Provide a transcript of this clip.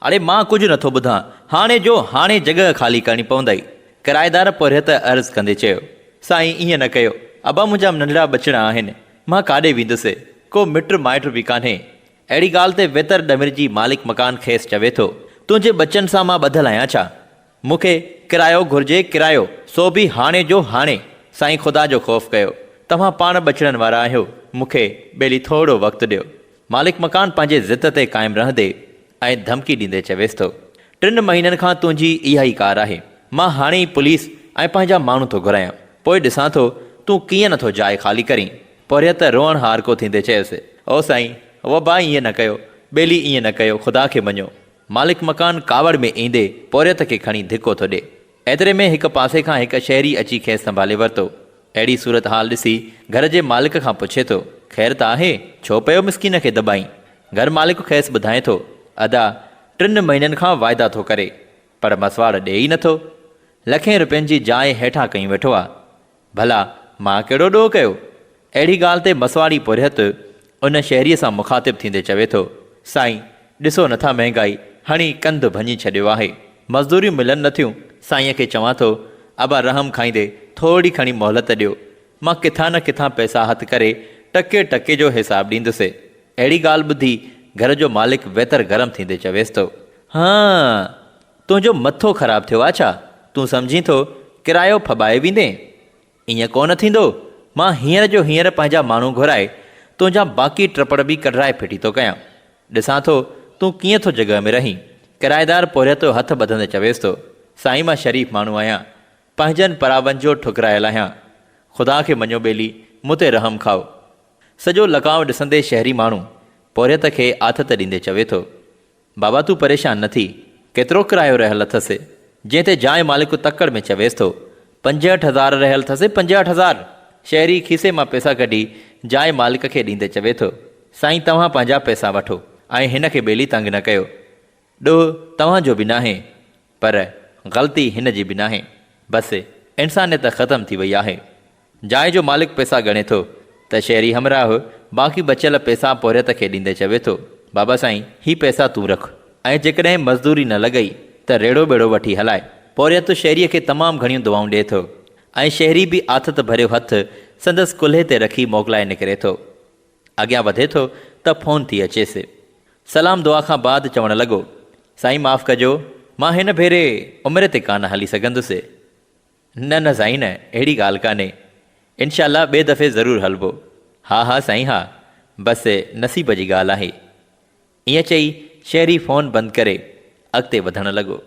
اڙي مان ڪجهه نٿو ٻڌان، هاڻي جو هاڻي جڳهه خالي ڪرڻي پوندئي. ڪرائيدار پورهيت عرض ڪندي چيو. سائين ائين نه ڪيو، ابا منهنجا ننڍڙا ٻچڙا آهن، مان ڪاڏي ويندس، ڪو مٽ مائٽ به ڪانهي. اهڙي ڳالهه تي ويتر ڏمرجي مالڪ مڪان کيس چوي ٿو، تنهنجي ٻچن سان مان ٻڌل آهيان ڇا؟ مون کي ڪرايو گهرجي ڪرايو، سو به هاڻي جو هاڻي. سائين خدا جو خوف ڪيو، توهان پاڻ ٻچڙن وارا آهيو، مون کي ٻيلي ٿورو وقت ڏيو. مالڪ مڪان پنهنجي ضد تي قائم رهندي ۽ ڌمڪي ڏيندي چويس ٿو، ٽن مهينن کان تنهنجي اها ئي ڪار آهي. مان هاڻي ئي پوليس ۽ پنهنجا ماڻهو ٿو گهرايان. پوء ڏسان ٿو تون ڪيئن نه ٿو جاء خالي ڪرين. پورهيت روئڻ هارڪو ٿيندي چيس، او سائين، وبا ائين نه ڪيو، ٻيلي ائين نه ڪيو، خدا کي مڃو. مالڪ مڪان ڪاوڙ ۾ ايندي پورهيت کي کڻي ڌڪو ٿو ڏي. ايتري ۾ هڪ پاسي کان هڪ شهري اچي کيس سنڀالي ورتو. اهڙي صورتحال ڏسي گهر جي مالڪ کان پڇي ٿو، خير ته آهي، ڇو پيو مسڪين کي دٻائين؟ گهر مالڪ کيس ٻڌائي ٿو، ادا، ٽن مهينن کان واعدا ٿو ڪري، پر مسواڙ ڏئي ئي نٿو. لکين رپين جي جاء هيٺان ڪيون ويٺو آ. ڀلا مان ڪهڙو ڏوهه ڪيو؟ اهڙي ڳالهه تي مسواڙي پورهيت ان شهريء سان مخاطب ٿيندي چوي ٿو، سائين، ڏسو نٿا مهنگائي هڻي ڪنڌ ڀڃي ڇڏيو آهي. مزدوريون ملن نٿيون. سائينء کي چوان ٿو، ابا رحم کائيندي ٿورڙي کڻي مهلت ڏيو. مان ڪٿان نه ڪٿان پئسا هٿ ڪري ٽڪي ٽڪي جو حساب ڏيندس. اهڙي ڳالهه ٻڌي گهر جو مالڪ ويتر گرم ٿيندي چويس ٿو، هان! تنهنجو مٿو خراب ٿيو آ ڇا؟ تون سمجهين ٿو ڪرايو ڦٻائي ويندين؟ ائين ڪو نه ٿيندو. مان هينئر جو هينئر پنهنجا ماڻهو گهرائي تنهنجا باقي ٽپڙ به ڪڍرائي ڦٽي ٿو ڪيان. ڏسان ٿو تون ڪيئن ٿو جڳهه ۾ رهين. ڪرائيدار پورهيت هٿ ٻڌندي چويس ٿو، سائين مان شريف ماڻهو آهيان. پنهنجن پراون جو ٺڪرايل آهيان. خدا کي مڃو ٻيلي، مون تي رحم کائو. سڄو لقاء ڏسندي شهري ماڻهو پورهيت کي آٿت ڏيندي چوي ٿو. بابا تون پريشان نه ٿي، ڪيترو ڪرايو رهيل اٿس؟ جنهن تي جاء مالڪ تڪڙ ۾ چويس ٿو، 65 هزار رهيل اٿس، 65 هزار! شهري کيسي مان پئسا ڪڍي جاء مالڪ کي ڏيندي چوي ٿو، سائين توهان پنهنجا پئسا وٺو ۽ هن کي ٻيلي تنگ نه ڪيو. ڏوهه توهان جو به ناهي، پر غلطي هن جي به ناهي. بس انسانيت ختم ٿي وئي آهي. جاء جو مالڪ پئسا ڳڻي ٿو ته شهري همراهه باقي بچيل پئسا پورهيت کي ڏيندي چوي ٿو، بابا سائين هي پئسا تون رک ۽ جيڪڏهن مزدوري نه لڳئي ته ريڙهو ٻيڙو وٺي هلاء. پورهيت شهريء کي تمام گهڻيون دعائون ڏئي ٿو ۽ شهري به آٿت ڀريو هٿ سندس ڪلهي تي رکي موڪلائي نڪري ٿو. اڳيان وڌي ٿو ته فون ٿي اچيس. سلام دعا کان بعد چوڻ لڳو، سائين معاف ڪجو مان هن ڀيري عمري تي ڪانه هلي سگهندس. نه نه سائين نه اهڙي ڳالهه ڪانهي انشاء الله ٻئي دفعي ضرور هلبو. ها ها سائين ها بس نصيب جي ڳالهه آهي. ائين چئي شهري فون بند ڪري اڳتي وڌڻ لڳو.